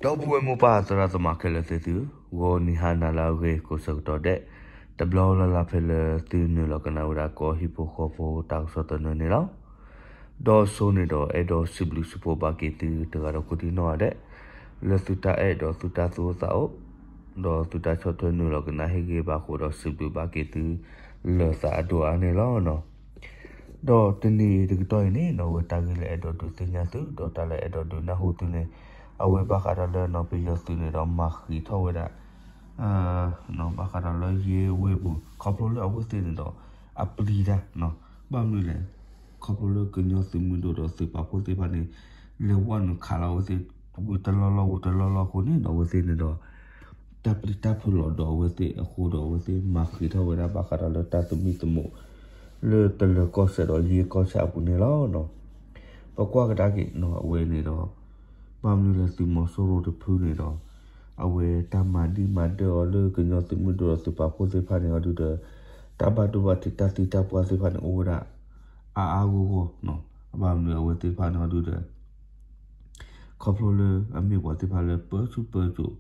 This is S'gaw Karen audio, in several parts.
ဒီပုၢ်ဝဲၢ်မိၢ်ပၢ်သရၣ်သမါခဲလၢာ်သ့ၣ်သုဧၢ, ဂီၤနံၤဟါနၤလၢအဂ့ၤကိးဆၢကတီၢ်ဒဲး, တဘျီလၢ်လၢ်ဖဲလၢသုနုာ်လီၤကနၣ်ဝဲဒၣ်ကီၢ်ဟံၣ်ဖိဃီဖိတၢ်ကစီၣ်သနၢၣ်န့ၣ်လီၤ. ဒီးအဆိန့ၣ်ဒီးအဲၣ်ဒိးစံးဘျုးစံးဖှိၣ်ဘၣ်က့ၤသုတဂၤဒီးကိးဒံနီၢ်ဂၤဒဲး, လၢသုတၢ်အဲၣ်ဒီးသုတၢ်သူၣ်အိၣ်သးအိၣ်, ဒီးသုတၢ်ဆီၣ်ထွဲနုာ်လီၤကနၣ်ဟ့ၣ်ဂံၢ်ဘါအဃိဒီးစံးဘျုးဘၣ်က့ၤသုလၢသးအဒိၣ်အါန့ၣ်လီၤ. ဒီးတနံၤတကတီၢ်အံၤန့ၣ် အဝဲတၢ်ဂ့ၢ်လၢအဲၣ်ဒိးဒုးသ့ၣ်ညါသု ဒီးတၢ်လၢအဲၣ်ဒိးဒုးနၢ်ဟူသုန့ၣ်, အဝဲဘၣ်ဃးဒီးလၢနီၢ်ပယီၤသုးန့ၣ်ဒီးမၤဃံးထီၣ်ဝဲဒၣ် ဘၣ်ဃးဒီးလၢယ့ဝ့ၢ်ပူၤ ခီဖျိလၢအဝဲသ့ၣ်န့ၣ်ဒီး အပျံၤတၢ်, ဘၣ်မနုၤလဲၣ်, ခီဖျိလၢကညီသုးမုၢ်ဒိၣ်ဒီးသုးပာ်ဖှိၣ်သ့ၣ်တဖၣ်န့ၣ် လဲၤဝဲနုာ်ခးလီၤအဝဲသ့ၣ် ဝံၤတလီၢ်လီၢ်ဝံၤတလီၢ်လီၢ်အဃိန့ၣ်ဒီး အဝဲသ့ၣ်န့ၣ်ဒီး တၢ်ပျံၤတၢ်ဖုးလီၤဒီးအဝဲသ့ၣ်အဃိဒီး အဝဲသ့ၣ်မၤဃံးထီၣ်ဝဲဒၣ်ဘၣ်ဃးဒီးလၢတၢ်သမံသမိး လၢတလၢၤကီၢ်စဲၣ်ဒီးယ့ကီၢ်ဆၣ်အပူၤန့ၣ်လီၤ. ပကွၢ်ကဒါက့ၤနီၢ် အဝဲန့ၣ်ဒီး ဘၣ်မနုၤလၢသုးမီၤစိရိၤတဖုန့ၣ်ဒီး အဝဲတၢ်မၤဒံးမၤဒၢၣ်အီၤလၢကညီသုးမုၢ်ဒိၣ်ဒီးသုးပာ်ဖှိၣ်သ့ၣ်တဖၣ်န့ၣ်အီၤဒုဒီး တၢ်ဘၣ်ဒိဘၣ်ထံးတၢ်သံတၢ်ပှၢ်သ့ၣ်တဖၣ်န့ၣ် အိၣ်ဝဲဒၣ် အါအါဂီၢ်ဂီၢ်, ဘၣ်မနုၤအဝဲသ့ၣ်တဖၣ်န့ၣ်အီၤဒုဒီး ခီဖျိလၢအမ့ၢ်ပှၤသ့ၣ်တဖၣ်လၢပၢဆူၣ်ပၢစိး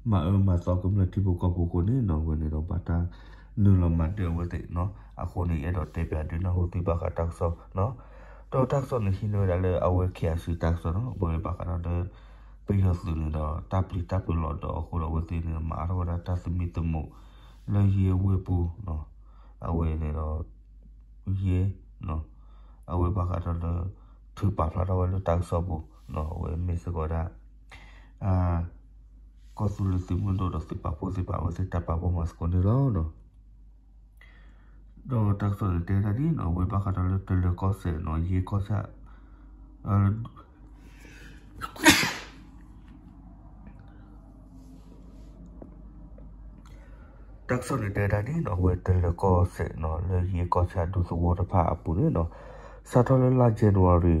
မၤအၢမၤသီကမျၢၢ်ထံဖိကီၢ်ဖိအဃိန့ၣ်နီၢ် အဝဲန့ၣ်ဒီးဘၣ်တၢ်နုာ်လီၤမၤဒၢၣ်အဝဲသ့ၣ်နီၢ် အဃိန့ၣ် ယအဲၣ်ဒိးတဲပၠးဒုးနၢ်ဟူသုဘၣ်ဃးတၢ်ကစီၣ်နီၢ်, ဒီးတၢ်ကစီၣ်န့ၣ်ဟံးန့ၢ်ဝဲဒၣ်လၢအဝဲ ခ့ၣ်အစံ တၢ်ကစီၣ်နီၢ် အဝဲဘၣ်ဃးဒီးလၢ ပယီၤသုးန့ၣ်ဒီး တၢ်ပျံၤတၢ်ဖုးလီၤဒီးအဃိဒီးအဝဲသ့ၣ်န့ၣ် မၤအါထီၣ်ဝဲဒၣ်တၢ်သမံသမိး လၢယ့ဝ့ၢ်ပူၤ အဝဲန့ၣ်ဒီး ယ့ အဝဲဘၣ်ဃးဒီးလၢ ထုးပာ်ဖျါထီၣ်ဝဲလၢတၢ်ကစီၣ်ပူၤ အဝဲမ့ၢ်စ့ၢ်ကီးဒၣ် ကီၢ်သူလ့ၤသုးမုၢ်ဒိၣ်ဒီးသုးပာ်ဖှိၣ်သ့ၣ်တဖၣ်အဝဲသ့ၣ်တၢ်ပာ်ဖှိၣ်မၤသကိးန့ၣ်လီၤ. ဒီးတၢ်ကစီၣ်န့ၣ်တဲဒၣ်ဒ်နီၢ် အဝဲဘၣ်ဃးဒီးလၢတလၢၤကီၢ်စဲၣ်နီၢ် ယ့ကီၢ်ဆၣ် တၢ်ကစီၣ်န့ၣ်တဲဒၣ်ဒ်နီၢ် အဝဲတလၢၤကီၢ်စဲၣ်နီၢ် လၢယ့ကီၢ်ဆၣ်ဒူသဝီတဖၣ်အပူၤန့ၣ်နီၢ် စးထီၣ်လၢလါ January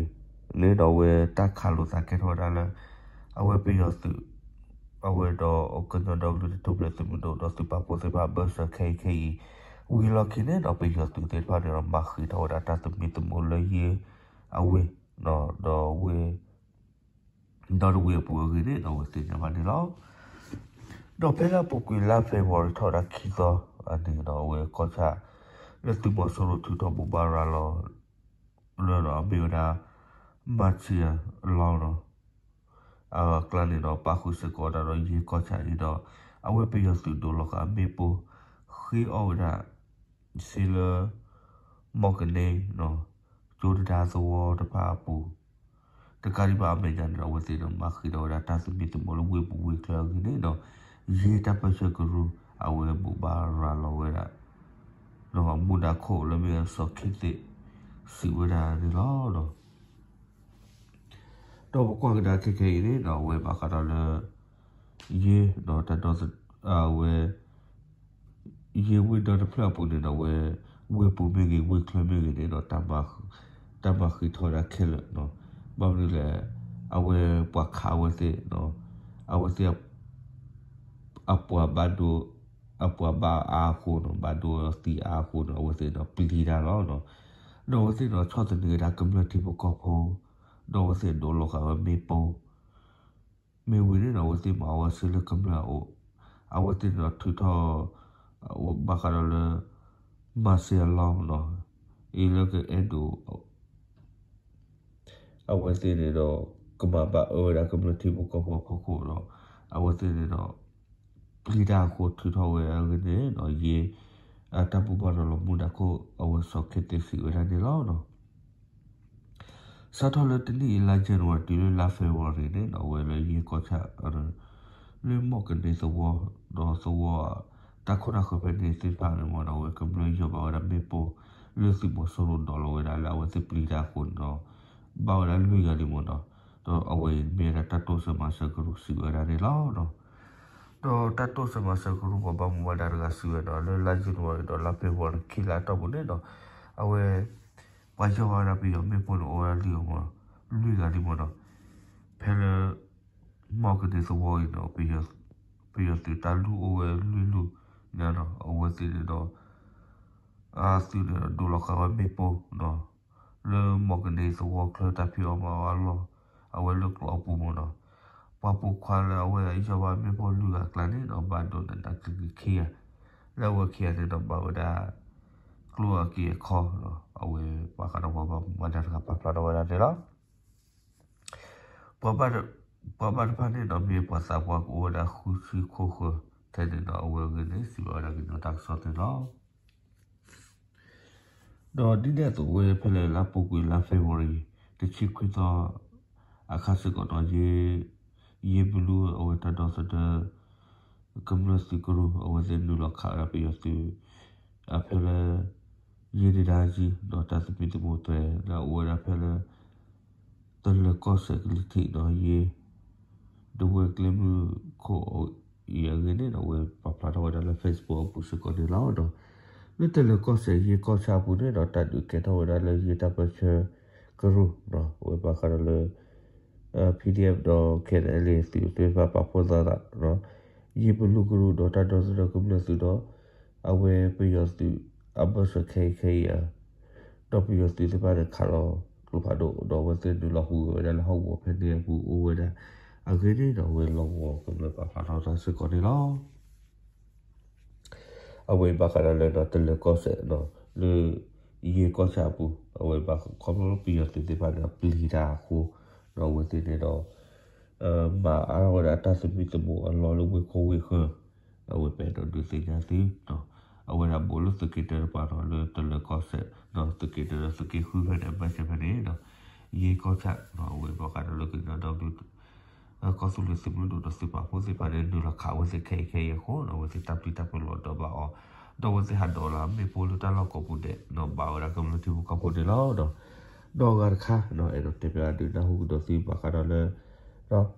န့ၣ်ဒီး အဝဲတၢ်ခးလိာ်သးကဲထီၣ်ဝဲဒၣ်လၢ အဝဲပယီၤသုး အဝဲဒီးကညီဒီကလုာ်တၢ်ထူၣ်ဖျဲးသုးမုၢ်ဒိၣ်ဒီးသုးပာ်ဖှိၣ်သ့ၣ်တဖၣ် ဘၢၣ်စၢၤခဲအံၤခဲအံၤ ဝံၤလီၢ်ခံန့ၣ်ဒီး ပယီၤသုးသ့ၣ်တဖၣ်န့ၣ်ဒီး မၤဃံးထီၣ်ဝဲဒၣ်တၢ်သမံသမိးလၢယ့အဝ့ၢ် ဒီးဝ့ၢ် ဒီတဝ့ၢ်အပူၤအဂ့ၢ်န့ၣ်ဒီး အဝဲသ့ၣ်ညါဘၣ်န့ၣ်လီၤ. ဒီးဖဲလၢအပူၤကွံာ်လါ February ထီၣ်ဝဲဒၣ်ခံသီန့ၣ်ဒီး အဝဲကီၢ်ဆၣ် လၢသုးမီၤစိရိၤထုးထီၣ်ဘိးဘၣ်ရၤလီၤ လၢဒီးအမ့ၢ်ဝဲဒၣ် မၤဆံအလီၤနီၢ် အကျါန့ၣ်ဒီး ပာ်ဃုာ်စ့ၢ်ကီးဝဲဒၣ်ဒီးယ့ကီၢ်ဆၣ်အံၤဒီး အဝဲပယီၤသုးဒိးလီၤဃာ်မ့ၣ်ပိၢ် ဃ့အီၣ်ဝဲဒၣ် စ့လၢ မီၢ်ကန့ၢ် ကၠိတဒါသဝီတဖၣ်အပူၤ တကးဒံးဘၣ်အမဲာ်ညါန့ၣ်ဒီး အဝဲသ့ၣ်ဒီး မၤဃံးထီၣ်ဝဲဒၣ်တၢ်သမံသမိးလၢဝ့ၢ်ပူၤဝ့ၢ်ချၢအဂ့ၢ်န့ၣ်ဒီး ယ့တၢ်ပၢဆှၢကရူၢ် အဝဲဘိးဘၣ်ရၤလီၤဝဲဒၣ် ဒီးမူဒါခိၣ်လၢမ့ၢ်စီၤခ့သ့ၣ် စံးဝဲဒၣ်န့ၣ်လီၤ. ဒီးပကွၢ်ကဒါခဲခဲအံၤန့ၣ်ဒီး အဝဲဘၣ်ဃးဒီးလၢ ယ့ဒီးတၢ်ဒီသ အဝဲ ယ့ဝ့ၢ်ဒီတဖျၢၣ်အပူၤန့ၣ်ဒီး အဝဲ ဝ့ၢ်ပူၤမ့ၢ်ဂ့ၤ ဝ့ၢ်ချၢမ့ၢ်ဂ့ၤန့ၣ်ဒီး တၢ်မၤဃံးထီၣ်ဝဲဒၣ်ခဲလၢာ်နီၢ်. ဘၣ်မနုၤလဲၣ် အဝဲပှၤခးအဝဲသ့ၣ် အဝဲသ့ၣ် အပှၤဘၣ်ဒိ အပှၤဘၣ်အါအဃိနီၢ် ဘၣ်ဒိသံအါအဃိနီၢ် အဝဲသ့ၣ်ဒီးပျံၤတၢ်လီၤနီၢ်. ဒီးအဝဲသ့ၣ်ဒီး ဆီၣ်သနံးဝဲဒၣ်ကမျၢၢ်ထံဖိကီၢ်ဖိ ဒီးအဝဲသ့ၣ်ဒိးလီၤဃာ်ဝဲမ့ၣ်ပိၢ် မ့ၢ်ဝံၤန့ၣ်ဒီး အဝဲသ့ၣ်မၤအီၣ်ဝဲဆ့လၢကမျၢၢ်အအိၣ်, အဝဲသ့ၣ်န့ၣ်ဒီးထုးထီၣ် ဘၣ်ဃးဒီးလၢ မၤစ့အလီၢ်နီၢ် အံၤလၢကအဲၣ်ဒိး အဝဲသ့ၣ်န့ၣ်ဒီး ကမၤဘၣ်အၢဝဲဒၣ်ကမျၢၢ်ထံဖိကီၢ်ဖိအဖီခိၣ်ဒီး အဝဲသ့ၣ်န့ၣ်ဒီး ပျံၤတၢ်အဃိထုးထီၣ်ဝဲအဂ့ၢ်န့ၣ်ဒီး ယ့ အတၢ်ဘိးဘၣ်ရၤလီၤမူဒါခိၣ် အဝဲစီၤခ့သ့ၣ်စံးဝဲဒၣ်န့ၣ်လီၤ. စးထီၣ်လၢတနံၣ်အံၤလါ January တုၤလၢလါ February န့ၣ်ဒီး အဝဲလၢယ့ၢ်ကီၢ်ဆၣ် လၢမီၢ်ကန့ၢ်သဝီ ဒီးသဝီ တၢ်ခိၣ်တၢ်ဃၢၤဖဲန့ၣ်သ့ၣ်တဖၣ်န့ၣ်မ့ၢ်ဒီး အဝဲကမျၢၢ်ယီၢ်ဘၣ်ဝဲဒၣ်မ့ၣ်ပိၢ် လၢသုးမီၤစိရိၤဒိးလီၤဝဲဒၣ်လၢအဝဲသ့ၣ်ပျံၤတၢ်အဃိန့ၣ်ဒီး ဘၣ်ဝဲဒၣ်လွံၢ်ဂၤလံမ့ၢ်ဒီး ဒီးအဝဲအံၤမ့ၢ်ဝဲဒၣ်တၢ်တိစၢၤမၤစၢၤကရူၢ်စံးဝဲဒၣ်န့ၣ်လီၤ. ဒီးတၢ်တိစၢၤမၤစၢၤကရူၢ်ပှၤဘၣ်မူဘၣ်ဒါတဂၤစံးဝဲဒီး လၢလါ January ဒီးလါ February ခံလါအတီၢ်ပူၤန့ၣ်ဒီး အဝဲ ပှၤယီၢ်ဘၣ်ဝဲဒၣ်ပယီၤမ့ၣ်ပိၢ်န့ၣ် အိၣ်ဝဲဒၣ်လွံၢ်ဂၤမ့ၢ်ဒီး လွံၢ်ဂၤလံမ့ၢ်ဒီး ဖဲလၢ မီၢ်ကန့ၢ်သဝီအံၤဒီး ပယီၤသုးတၢ်လူၢ်အိၣ်ဝဲလွံၢ်လူၢ်န့ၣ်ဒီး အဝဲသ့ၣ်န့ၣ်ဒီး အသုးန့ၣ်ဒီးဒိးလီၤဃာ်ဝဲမ့ၣ်ပိၢ်ဒီး လၢမီၢ်ကန့ၢ်သဝီချၢတၢ်ဖံးအီၣ်မၤအီၣ်အလီၢ် အဝဲလၢကျိးအပူၤမ့ၢ်ဒီး ပှၤပိာ်ခွါလၢအဝဲဒၣ်ယီၢ်ဘၣ်မ့ၣ်ပိၢ်လွံၢ်ဂၤအကျါန့ၣ်ဒီး ဘၣ်ဒိးနးနးကျံၤကျံၤခံဂၤ, လၢအဝဲခံဂၤန့ၣ်ဒီးဘၣ်ဝဲဒၣ် ကျိအက့အခီ, အဝဲဘၣ်ဃးဒီးပှၤဘၣ်မူဘၣ်ဒါတဂၤပာ်ဖျါထီၣ်ဝဲဒၣ်န့ၣ်လီၤ. ပှၤဘၣ်တဖၣ်န့ၣ်ဒီးမ့ၢ်ပှၤသးပှၢ်ကအိၣ်ဝဲဒၣ်ဃုဆံခိၣ်ဃၢၤထဲန့ၣ်ဒီး အဝဲအဂ့ၢ်န့ၣ် စံးဘၣ်ဝဲဒၣ်ကညီတၢ်ကစီၣ်န့ၣ်လီၤ. ဒီးဒ်န့ၣ်အသိးဝဲဖဲလၢလါပူၤကွံာ်လါ February တဆံခွံသီ အခါစ့ၢ်ကီးဒီး ယ့ ယ့ပလူအဝဲတၢ်ဒီသဒၢ ကမျၢၢ်သုးကရူၢ် အဝဲသ့ၣ်နုာ်လီၤခးဝဲဒၣ်ပယီၤသုး အဖဲလၢ ယ့ဒံဒါကံ ဒီးတၢ်သမံသမိးသွဲၣ်လၢအအိၣ်ဝဲဒၣ်ဖဲလၢ တလၢၤကီၢ်စဲၣ်ကလံၤထံးဒီးယ့ ဒဝဲၢ်ကျဲမုၢ်ခိၣ်အံၤအဂ့ၢ်န့ၣ်ဒီး အဝဲပာ်ဖျါထီၣ်ဝဲဒၣ်လၢ Facebook အပူၤစ့ၢ်ကီးန့ၣ်လီၤ. ဒီးလၢတလၢၤကီၢ်စဲၣ်ယ့ကီၢ်ဆၣ်အပူၤန့ၣ်ဒီး တၢ်ဒုးကဲထီၣ်ဝဲဒၣ်လၢယ့တၢ်ပၢဆှၢကရူၢ် အဝဲဘၣ်ဃးဒီးလၢ PDF ဒီး KNLA သုးသ့ၣ်တဖၣ်ပာ်ဖှိၣ်သးသး ယ့ပလူကရူၢ်ဒီးတၢ်ဒီသဒၢကမျၢၢ်သုးဒီး အဝဲပယီၤသုးအဘၢၣ်စၢၤခဲအံၤခဲအံၤဧါ ဒီးပယီၤသုးသ့ၣ်တဖၣ်န့ၣ်ခးလီၤကျိဖးဒိၣ် ဒီးအဝဲသ့ၣ်နုာ်လီၤဟူးဂဲၤဝဲဒၣ်လၢဟီၣ်ကဝီၤဖဲန့ၣ်အပူၤအိၣ်ဝဲဒၣ်အဂ့ၢ်န့ၣ်ဒီး အဝဲလီၢ်ကဝီၤကမျၢၢ်ပာ်ဖျါထီၣ်တၢ်စ့ၢ်ကီးန့ၣ်လီၤ. အဝဲဘၣ်ဃးဒီးလၢတလၢၤကီၢ်စဲၣ် လၢ ယ့ကီၢ်ဆၣ်အပူၤ အဝဲဘၣ်ခီဖျိလၢပယီၤသုးသ့ၣ်တဖၣ်န့ၣ်ဒီးပျံၤတၢ်အဃိ ဒီးအဝဲသ့ၣ်န့ၣ်ဒီး မၤအါထီၣ်ဝဲဒၣ်တၢ်သမံသမိးအလီၢ်လၢဝ့ၢ်ခိၣ်ဝ့ၢ်ဃၢၤ အဝဲပအဲၣ်ဒိးဒုးသ့ၣ်ညါသု အဝဲဒၣ်ဘူးလၢသုးက့တၢတကပၤဒီး လၢတလၢၤကီၢ်စဲၣ် ဒီးသုးက့တၢဒီးသုးက့ဃုဖဲန့ၣ် အဘၢၣ်စၢၤဖဲန့ၣ်ဒီး ယ့ကီၢ်ဆၣ် အဝဲဘၣ်ဃးဒီးလၢကညီဒီကလုာ် ကီၢ်သူလ့ၤသုးမုၢ်ဒိၣ်ဒီးသုးပာ်ဖှိၣ်သ့ၣ်တဖၣ်န့ၣ် နုာ်လီၤခးအဝဲသ့ၣ်ခဲအံၤခဲအံၤအဃိ အဝဲသ့ၣ်တၢ်ပျံၤတၢ်ဖုးလီၤဒီးဘၣ်အီၤ ဒီးအဝဲသ့ၣ်ဟးဒိးလၢမ့ၣ်ပိၢ်လၢတၢ်လီၢ်ကိးပူၤဒဲး ဒီးဘၣ်ဝဲဒၣ်ကမျၢၢ်ထံဖိကီၢ်ဖိန့ၣ်လီၤ. ဒီး ဒီးအဂၤတခါ အဲၣ်ဒိးတဲပၠးဒုးနၢ်ဟူကဒီးသုဘၣ်ဃးဒီးလၢ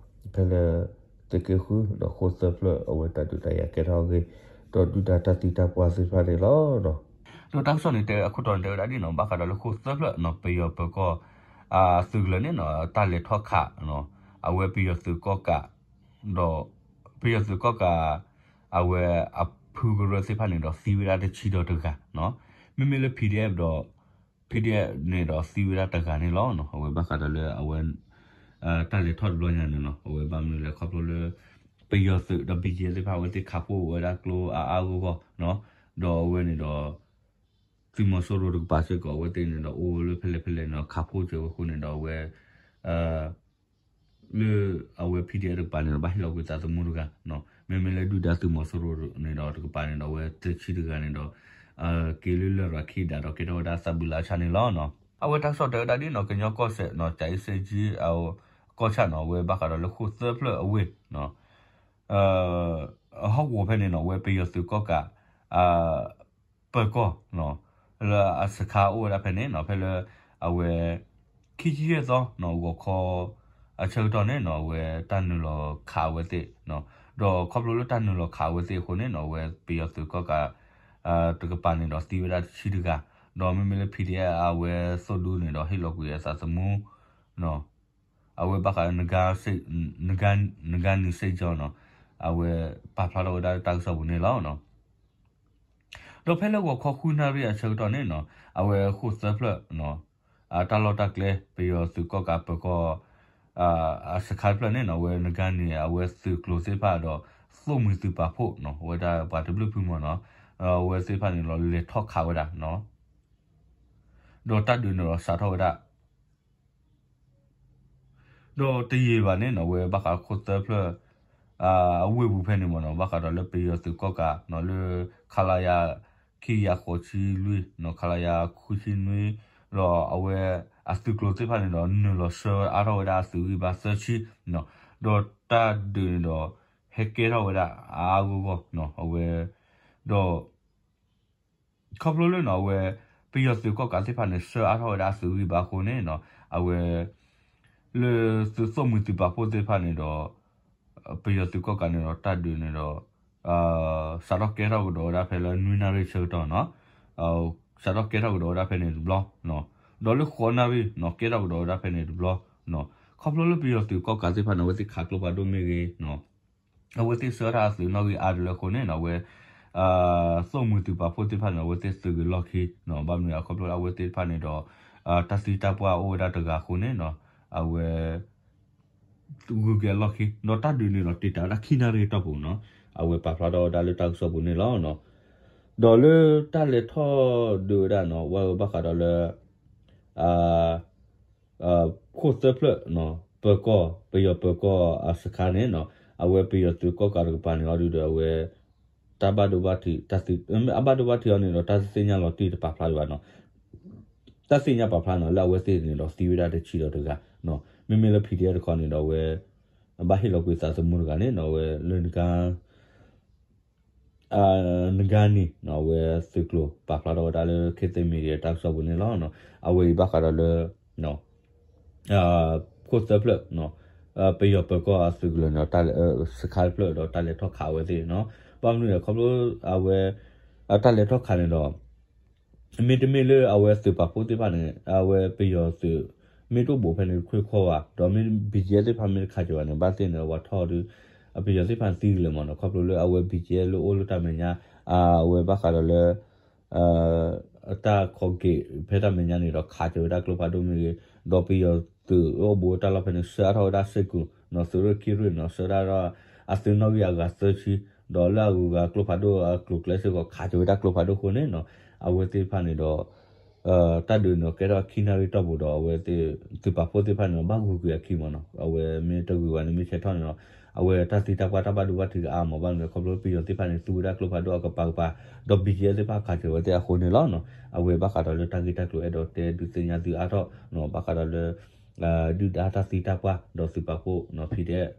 ဖဲလၢ သုးက့ဃု ဒီးဃိၣ်သၢဖျၢၣ်အဝဲတၢ်ဒုးတၢ်ယၤကဲထီၣ်အဂ့ၢ် ဒီးဒုၣ်ဒါတၢ်သံတၢ်ပှၢ်သ့ၣ်တဖၣ်န့ၣ်လီၤ. ဒီးတၢ်ကစီၣ်န့ၣ်တဲအခိၣ်တီန့ၣ်တဲဝဲဒၣ်ဒ်နီၤ ဘၣ်ဃးဒီးလၢဃိၣ်သၢဖျၢၣ်နီၤ ပယီၤပၢၤကီၢ် သုးကလၢၤန့ၣ်နီၤ တၢ်လဲၤထီၣ်ခး အဝဲပယီၤသုးကီၣ်ကး ဒီး ပယီၤသုးကီၣ်ကး အဝဲအဖုကရၢသ့ၣ်တဖၣ်န့ၣ်ဒီးသံဝဲဒၣ်တဆံဒီးတဂၤ မ့မ့ၢ်လၢ PDF ဒီး PDF န့ၣ်ဒီးသံဝဲဒၣ်တဂၤန့ၣ်လီၤ. အဝဲဘၣ်ဃးဒီးလၢအဝဲ တၢ်လဲၤထီၣ်တဘျီညါန့ၣ်နီၤ အဝဲဘၣ်မနုၤလဲၣ်ခီဖျိလၢ ပယီၤသုးဒီး ဘီကၠ့ သ့ၣ်တဖၣ်အဝဲသ့ၣ်ခးဖှိၣ်ဝဲဒၣ်ကျိအါအါဂီၢ်ဂီၢ် ဒီးအဝဲန့ၣ်ဒီး သုးမီၤစိရိၤတကပၤစ့ၢ်ကီး အဝဲသ့ၣ်န့ၣ်ဒီးအိၣ်လၢဖဲလဲၣ်ဖဲလဲၣ်န့ၣ်ဒီးခးဖှိၣ်က့ၤဝဲအဃိန့ၣ်ဒီးအဝဲ လၢအဝဲ PDF တကပၤန့ၣ်ဒီး ဘၣ်ဟ့ၣ်လီၤကွံာ်သးသမူတဂၤ မ့မ့ၢ်လၢဒုၣ်ဒါသုးမီၤစိရိၤန့ၣ်ဒီးတကပၤန့ၣ်ဒီး အဝဲသၢဆံတဂၤန့ၣ်ဒီး က့ၤလၢလရာ်ခံဒၣ်ဒီးကဲထီၣ်ဝဲဒၣ်သးဘုလါဆါန့ၣ်လီၤ. အဝဲတၢ်ကစီၣ်တဲဝဲဒၣ်ဒ်နီၤ ကညီကီၢ်စဲၣ်နီၤ ကၠၤအ့စ့ကၠံ ကီၢ်ဆၣ်နီၤ အဝဲဘၣ်ဃးဒီးလၢဃိၣ်သၢဖျၢၣ်အဝ့ၢ် ဟီၣ်ကဝီၤဖဲန့ၣ်နီၤ အဝဲပယီၤသုးကီၣ်ကး ပၢၤကီၢ် လၢအစခါအိၣ်ဝဲဒၣ်ဖဲန့ၣ်နီၤ ဖဲလၢအဝဲ ခံဆံယဲၢ်သီနီၤ ဂီၤခီ အဆၢကတီၢ်န့ၣ်နီၤ အဝဲတၢ်နုာ်လီၤခးအဝဲသ့ၣ် ဒီးခီဖျိလၢတၢ်နုာ်လီၤခးအဝဲသ့ၣ်အဃိန့ၣ်နီၤ အဝဲပယီၤသုးကီၣ်ကး တကပၤန့ၣ်ဒီးသံဝဲဒၣ်တဆံတဂၤ ဒီးမ့မ့ၢ်လၢ PDF အဝဲသိၣ်ဒူန့ၣ်ဒီးဟ့ၣ်လီၤကွံာ်အသးသမူ အဝဲဘၣ်ဃး နဂါနံစ့ၣ်ကၠီနီၤ အဝဲပာ်ဖျါထီၣ်ဝဲဒၣ်လၢတၢ်ကစီၣ်ပူၤန့ၣ်လီၤ. ဒီးဖဲလၢဂီၤခီဃုနၣ်ရံၣ်အဆၢကတီၢ်န့ၣ်နီၤ အဝဲဃိၣ်သၢဖျၢၣ် အတၢ်လီၢ်တၢ်ကျဲ ပယီၤသုးကီၣ်ကးပၢၤကီၢ် အစခါတဖျၢၣ်န့ၣ်နီၤ အဝဲနဂါနံ အဝဲသုးကျိၤသ့ၣ်တဖၣ်ဒီး သိၣ်မှံၤသုးပာ်ဖှိၣ်နီၤ အဝဲဒၣ်ပှၤတဘျုးဖုမီၤနီၤ အဝဲသ့ၣ်တဖၣ်န့ၣ်ဒီးလဲၤထီၣ်ခးဝဲဒၣ် ဒီးတၢ်ဒုးန့ၣ်ဒီးစးထီၣ်ဝဲဒၣ် ဒီးတယံာ်ဘၣ်န့ၣ်နီၤ အဝဲဘၣ်ဃးခိၣ်သၢဖျၢၣ် အဝ့ၢ်ပူၤဖဲန့ၣ်မ့ၢ်နီၤ ဘၣ်ဃးဒီးလၢပယီၤသုးကီၣ်ကးနီၤ လၢ ခလရ ခံကယၤဃိးဆံလွံၢ်နီၤ ခလရ ခွံဆံနွံ ဒီးအဝဲအသုးကျိၤသ့ၣ်တဖၣ်န့ၣ်ဒီး နုာ်လီၤဆှၢအါထီၣ်ဝဲဒၣ်အသုးဂံၢ်ဘါသၢဆံနီၤ ဒီးတၢ်ဒုးန့ၣ်ဒီး ဟဲကဲထီၣ်ဝဲဒၣ်အါအါဂီၢ်ဂီၢ်နီၤ အဝဲ ဒီး ခီဖျိလၢနီၤ အဝဲ ပယီၤသုးကီၣ်ကးသ့ၣ်တဖၣ်န့ၣ် ဆှၢအါထီၣ်ဝဲဒၣ်အသုးဂံၢ်ဘါအဃိန့ၣ်နီၤ အဝဲ လၢသုးသိၣ်မှံၤသုးပာ်ဖှိၣ်သ့ၣ်တဖၣ်န့ၣ်ဒီး ပယီၤသုးကီၣ်ကးန့ၣ်ဒီး တၢ်ဒုးန့ၣ်ဒီး စးထီၣ်ကဲထီၣ်ကဒီးဝဲဒၣ်ဖဲလၢနွံနၣ်ရံၣ်ဆၢကတီၢ်နီၤ စးထီၣ်ကဲထီၣ်ကဒီးဝဲဒၣ်ဖဲန့ၣ်တဘျီ ဒီးလၢဃိးနၣ်ရံၣ်နီၤ ကဲထီၣ်ကဒီးဝဲဒၣ်ဖဲန့ၣ်တဘျီ ခီဖျိလၢပယီၤသုးကီၣ်ကးသ့ၣ်တဖၣ်န့ၣ် အဝဲသ့ၣ်ခးကျိဖးဒိၣ်မ့ၢ်ဂ့ၤ အဝဲသ့ၣ်ဆှၢတၢ်အသုးနီၣ်ဂံၢ်အါတလၢအဃိန့ၣ်နီၤ အဝဲ သိၣ်မှံၤသုးပာ်ဖှိၣ်သ့ၣ်တဖၣ်န့ၣ် အဝဲသ့ၣ်သုးဂ့ၤလီၢ်ခံနီၤ ဘၣ်မနုၤအခီဖျိလၢအဝဲသ့ၣ်တဖၣ်န့ၣ်ဒီး တၢ်သံတၢ်ပှၢ်အိၣ်ဝဲဒၣ်တဂၤအဃိန့ၣ်နီၤ အဝဲ ဂုၤက့ၤအလီၢ်ခံ ဒီးတၢ်ဒုးန့ၣ်ဒီးတ့ၢ်တၢ်ဝဲဒၣ်ခံနၣ်ရံၣ်တီၢ်ပူၤနီၤ, အဝဲပာ်ဖျါထီၣ်ဝဲဒၣ်လၢတၢ်ကစီၣ်ပူၤန့ၣ်လီၤ. ဒီးလၢတၢ်လဲၤထီၣ်ဒုးဝဲဒၣ်နီၤ ဝဲဘၣ်ဃးဒီးလၢ ခိၣ်သၢဖျၢၣ် ပၢၤကီၢ် ပယီၤပၢၤကီၢ်အစခါန့ၣ်နီၤ, အဝဲပယီၤသုးကီၢ်ကးတကပၤန့ၣ်အီၤဒုးဒီးအဝဲ တၢ်ဘၣ်ဒိဘၣ်ထံး တၢ်သံ အဘၣ်ဒိဘၣ်ထံးအီၤန့ၣ်ဒီး တၢ်သ့ၣ်ညါလီၤတံၢ်တပာ်ဖျါဒံးဘၣ်နီၤ, တၢ်သ့ၣ်ညါပာ်ဖျါနီၤ လၢအဝဲသ့ၣ်န့ၣ်ဒီးသံဝဲဒၣ်တဆံဒီးတဂၤ, မ့မ့ၢ်လၢ PDF တခီန့ၣ်ဒီးအဝဲ ဘၣ်ဟ့ၣ်လီၤကွံာ်သးသမူတဂၤန့ၣ်နီၤ အဝဲလၢ နဂါနံၤနီၤ အဝဲသုးကျိၤပာ်ဖျါထီၣ်ဝဲဒၣ်လၢ ခေတ်သစ် Media တၢ်ကစီၣ်ပူၤန့ၣ်လီၤ. အဝဲအံၤဘၣ်ဃးဒီးလၢ ခိၣ်သၢဖျၢၣ် ပယီၤပၢၤကီၢ်အသုးကလၢၤန့ၣ် စခါတဖျၢၣ်ဒီးတၢ်လဲၤထီၣ်ခးအဝဲသ့ၣ်နီၤ, ဘၣ်မနုၤလဲၣ်ခီဖျိ အဝဲ တၢ်လဲၤထီၣ်ခးန့ၣ်ဒီး မ့တမ့ၢ်လၢအဝဲသုးပာ်ဖှိၣ်သ့ၣ်တဖၣ်န့ၣ် အဝဲပယီၤသုး မ့ၢ်တအိၣ်ဘူးဖဲန့ၣ်တခွ့ၣ်ခီဘၣ် ဒီးမ့ၢ် BGF သ့ၣ်တဖၣ်မ့ၢ်တခးကၢၤဘၣ်န့ၣ် ဘၣ်သ့ၣ်န့ၣ် အဝဲထီၣ်ဒုး အပယီၤသ့ၣ်တဖၣ်န့ၣ်သံကလၢၤမးနီၤ, ခီဖျိလၢအဝဲ BGF လၢအိၣ်လၢတၢ်မဲာ်ညါ အဝဲဘၣ်ဃးဒီးလၢ တၢ်ခီက့ၤဖဲတၢ်မဲာ်ညါန့ၣ်ဒီး ခးကၢၤဝဲဒၣ်ကျိဖးဒိၣ်မ့ၢ်ဂ့ၤ, ဒီးပယီၤသုးအိၣ်ဘူးတၢ်လီၢ်ဖဲန့ၣ် ဆှၢအါထီၣ်ဝဲဒၣ်စ့ၢ်ကီးနီၤ သုးရ့ၣ်ခံရ့ၣ်နီၤ ဆှၢဒၣ်ဒီး အသုးနီၣ်ဂံၢ်အဂၤသၢဆံ, ဒီးလၢအဂုၤအဂၤကျိဖးဒိၣ်အကျိၤကျဲစ့ၢ်ကီး ခးကၢၤဝဲဒၣ်ကျိဖးဒိၣ်အဃိန့ၣ်နီၤ, အဝဲသ့ၣ်တဖၣ်န့ၣ်ဒီး တၢ်ဒုးန့ၣ်ကဲထီၣ်ခံနၣ်ရံၣ်တီၢ်ပူၤဒီး အဝဲသ့ၣ် သုးပာ်ဖှိၣ်သ့ၣ်တဖၣ်န့ၣ်ဒီး ဘၣ်ဂုၤကွံာ်အခံမးနီၤ, အဝဲမ့ၢ်တဂုၤဘၣ်န့ၣ် မ့ၢ်ဆဲးထီၣ်န့ၣ်ဒီး အဝဲတၢ်သံတၢ်ပှၢ်တၢ်ဘၣ်ဒိဘၣ်ထံးကအါမး ဘၣ်မနုၤလဲၣ်ခီဖျိပယီၤသ့ၣ်တဖၣ်န့ၣ် သူဝဲဒၣ်ကျိဖးဒိၣ်အကပၤကပၤ, ဒီး BGF သ့ၣ်တဖၣ်ခးကၢၤဝဲသ့ၣ်အဃိန့ၣ်လီၤ. အဝဲဘၣ်ဃးဒီးလၢတၢ်ဂ့ၢ်တၢ်ကျိၤအဲၣ်ဒိးတဲဒုးသ့ၣ်ညါသုအါထီၣ် ဘၣ်ဃးဒီးလၢ ဒုၣ်ဒါတၢ်သံတၢ်ပှၢ် ဒီးသုးပာ်ဖှိၣ် PDF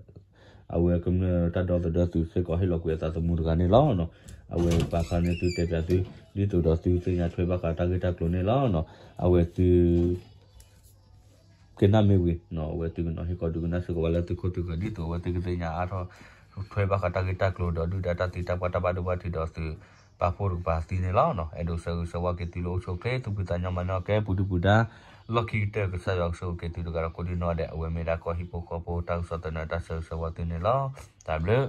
အဝဲကမျၢၢ်တၢ်ဒီသဒၢသုးစ့ၢ်ကီးဟ့ၣ်လီၤကွံာ်အသးသမူတဂၤန့ၣ်လီၤ. အဝဲပာ်ဖျါန့ၢ်သုတဲပၠးသု ဒ်သိးဒီးသုသ့ၣ်ညါထွဲဘၣ်ဃးတၢ်ဂ့ၢ်တၢ်ကျိၤန့ၣ်လီၤ. အဝဲသု ကနၣ်မ့ၢ်ဝံၤ အဝဲသုကနီၤဟ့ၣ်ကီးဒုးကနၣ်စ့ၢ်ကီးဝဲလၢသုခိၣ်သုဃၢၤ ဒ်သိးအဝဲသ့ၣ်ကသ့ၣ်ညါအါထီၣ် ထွဲဘၣ်ဃးတၢ်ဂ့ၢ်တၢ်ကျိၤဒီးဒုၣ်ဒါတၢ်သံတၢ်ပှၢ်တၢ်ဘၣ်ဒိဘၣ်ထံးဒီးသုးပာ်ဖှိၣ်တကပၤသံန့ၣ်လီၤ. အဲၣ်ဒိးဆၢဂ့ၤဆၢဝါက့ၤသုလၢအိၣ်ဆူၣ်အိၣ်ချ့ သူၣ်ဖှံသးညီမၤနၢၤကဲပူၤဒုၣ်ပူၤဒါ လီၢ်ခံကတၢၢ် ကစၢ်ယွၤကဆိၣ်ဂ့ၤက့ၤသုတဂၤဒီးကိးဒံနီၢ်ဒဲး အဝဲမ့ၢ်ဒၣ်ကီၢ်ဟံၣ်ဖိဃီဖိတၢ်ကစီၣ်သနၢၣ်တၢ်ဆၢဂ့ၤဆၢဝါသုန့ၣ်လီၤ. တၢ်ဘျုး